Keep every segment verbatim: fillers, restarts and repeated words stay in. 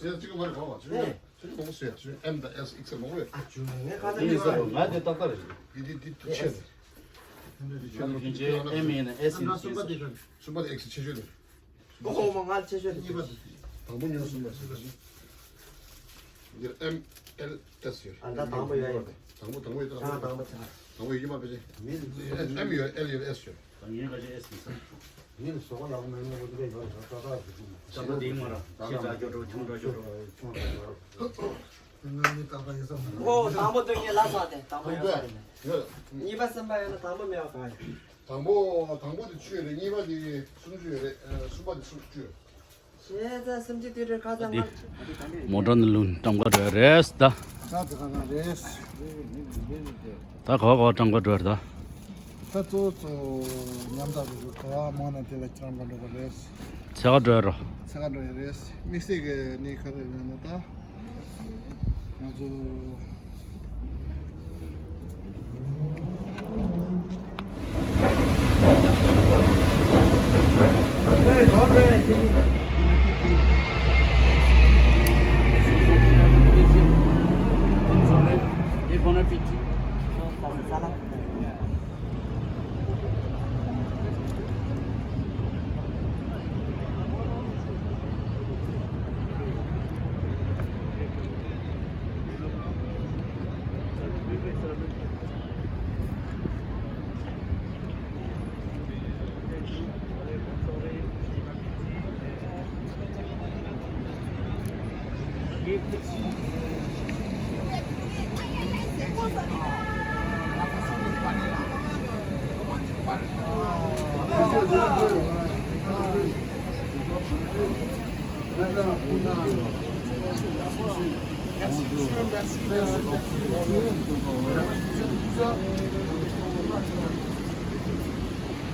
ཟེར་གཅིག་མ་རེད་གོ་བ། ཚུར་ཡོད། ཚུར་མང་སོ་ཡ། ཚུར་M དང་S ཨེག་སེལ་མང་རེད། ཨ་ཅུ་ནས་ཁ་ཚ་ཡིན་ཟེར་རོ། ང་དེ་ཏག་ཏག་རེད། འདི་འདི་འདི་ཏུ་ཆེ་རེད། ང་ཚོ་ཕན་ཆད་M ཡིན་ན་S ཡིན་ན་ཆེ་ས། གསུམ་པ་དེ་ཨེག་སེལ་ཆེ་ཤོས་རེད། ཨོ་ཧོ་མ་ང་ཆེ་ཤོས་དེ། གཉིས་པ་དེ། དང་པོ་ཉོ་གསུམ་པ་ཆེ་ཤོས། འདིར M L S ཡོད། ཨ་ད་དང་པོ་ཡོད་ཡོད། དང་པོ་དང་པོ་ཡོད། ཨ་དང་པོ་ཆ། དང་པོ་ཡོད་ཀྱི་མ་པེ་ཅེ། མིན། M ཡོད། L ཡོད། S ཡོད། ད་ངས་ག་ཅི་S ཡིན་ས། ངས་ཟོག་ལ་མེད་ནོ་གོ་དེ་ཡོད་ད་ད་ད། ད་ད་དེ་མ་ར་ཁྱེད་ཅག་ཅོ་ཅོ་ཆུང་ཅོ་ཅོ་ཆུང་ཅོ་ཅོ། ང་ནི་ད་ད་ཡོད་ས་མ་རེད། ཨོ་དང་པོ་དེ་ངས་ལ་ས་དེ་དང་པོ་ཡོད་ས་རེད། ཡོད། གཉིས་པ་གསུམ་པ་ཡོད་ན་དང་པོ་མེད་པ་གང་ཡིན། དང་པོ་དང་པོ་དེ་བཅུ་ཡོད་རེད། གཉིས་པ་དེ་སུམ་ཅུ་ཡོད་རེད། ཨ་གསུམ་པ་དེ་སུམ་ཅུ་ཡོད། ཤེས་ཚ་སུམ་ཅུ་དེ་རེད། ཁ་ཚ་ང་། མོ་ཊ་ནི་ལུང་ཀྲམ་ཀ་འགྲོ་ཡ་རེད་ད། ད་དེ་ག་ན་རེད། ད་ག་བ་ག་བ་ཀྲམ་ཀ་འགྲོ་ཡ་རེད་ད། ད་གཙོ་བོ་གཙོ་བོ་ཉམས་ཐག་རེད། ག་བ་མང་ན་དེ་ལ་ཀྲམ་ཀ་འགྲོ་ག་རེད། ཚེ་ག་འགྲོ་ཡ་རོ། ཚེ་ག་འགྲོ་ཡ་རེད། དམིགས་བསལ་གི་ནི་ག་རེ་ལབ་ན་ད། ང་ཚོ། Bon appetit.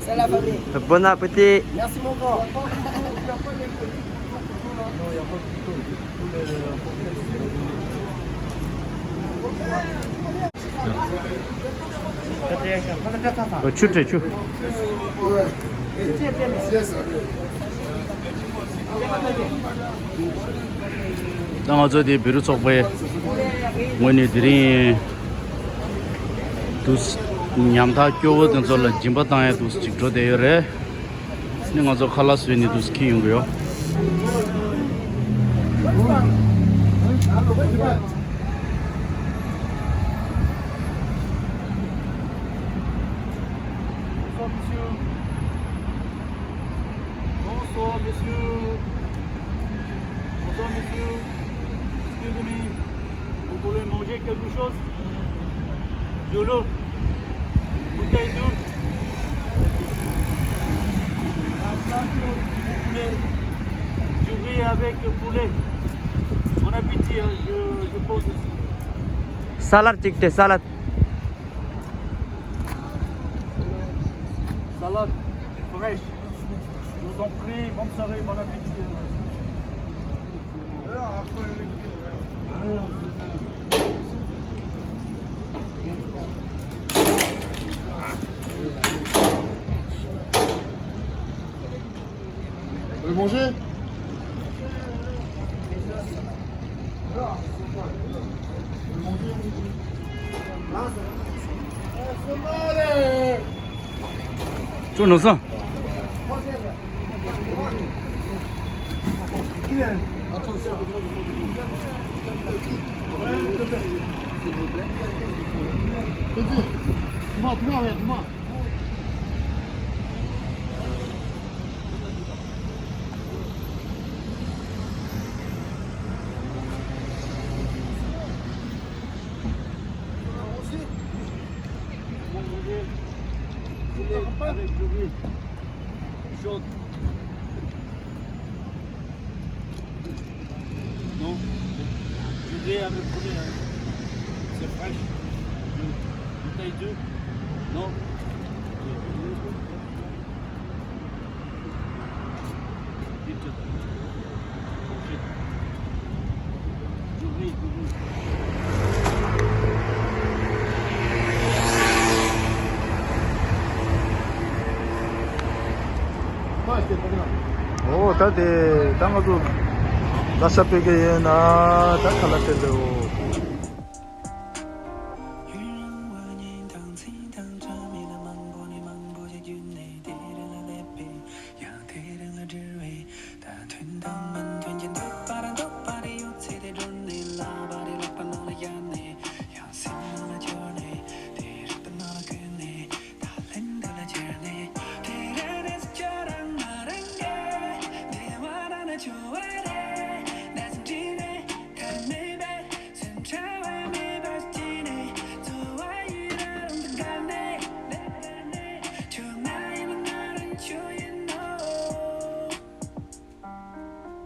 C'est la famille. Bon appétit. Merci mon grand. ཆུ་སྤྲད་ཆུ། ད་ང་ཚོ་དེ་བེ་རུ་ཚོགས་པའི་ངོས་ནས་དེ་རིང་དུ་ཉམ་ཐག་སྐྱོ་བོ་དེ་ཚོ་ལ་སྦྱིན་པ་བཏང་ཡ་དུ་ཅིག་འགྲོ་བསྡད་ཡོད་རེད། ནི་ང་ཚོ་ཁ་ལག་བཟོས་ནས་དུ་འཁྱེར་ཡོང་གི་ཡོད། Bonsoir, monsieur. Bonsoir, monsieur. Bonsoir, monsieur. Excusez me. Vous voulez manger quelque chose ? De l'eau. Bouteille d'eau. Poulet. Du riz avec poulet. Bon appétit, hein. Je, je pose ici. Salade, tic, salade. Salade fraîche. Je vous en prie, bonne soirée, bon appétit. Vous voulez manger ? ཅོ་ནོ་སང་། Poulet avec du riz. Chaud. Non. Du riz avec poulet, hein. C'est fraîche. Bouteille d'eau. Non. འོ་ད་དེ་ད་ང་ཚོ་ལ་ཤ་སྤེལ་གི་ཡོད་ན་ད་ཁ་ལག་སྤྲད་འདུག་ཡུན་རིང་བོ་ཉིན་དང་ཚིག་དང་བཅད་མེད་ལ་མང་པོ་ནས་མང་པོ་ཞིག་བརྒྱུད་ནས་དེ་རིང་ལ་སླེབས་པས། ཡང་དེ་རིང་ལ་འབྲེལ་བའི་ད་མཐུན་དང་མི་མཐུན་གྱི་འདོད་པ་ར་འདོད་པ་རེ་ཡོད་ཚེ་དེ་སྒྲོན་ནས། ལག་པ་རེ་ལག་པ་ནང་ལ་བཞག་ནས། ཡང་སེམས་ནང་ལ་འཁྱུར་ནས། དེ་རིག་པ་ནང་ལ་བཀོད་ནས། ད་ལན་འདི་ལ་ཅེར་ནས། དེ་རིང་ནས་ཁྱོད་རང་ང་རང་གི་བདེ་བ་རང་ལ་འཆོལ་བ་རེད། ད་སེམས་ཁྲིད་ནས་ཁ་མེད་པའི། སེམས་ཁྲལ་བ་མེད་པར་སྐྱིད་ནས། འཚོ་བ་ཡི་ར་རང་དུ་དགའ་ནས། ཁྱོད་ང་ཡིན་ང་རང་ཁྱོད་ཡིན་ནོ།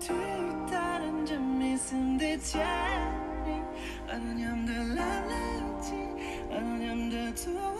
དུས་ལྟར་འཇམ་མི་སེམས་བདེ་ཆེ་ནས། ཨ་མཉམ་དུ་ལ་ལ་ཅི། ཨ་མཉམ་དུ་འཚོ་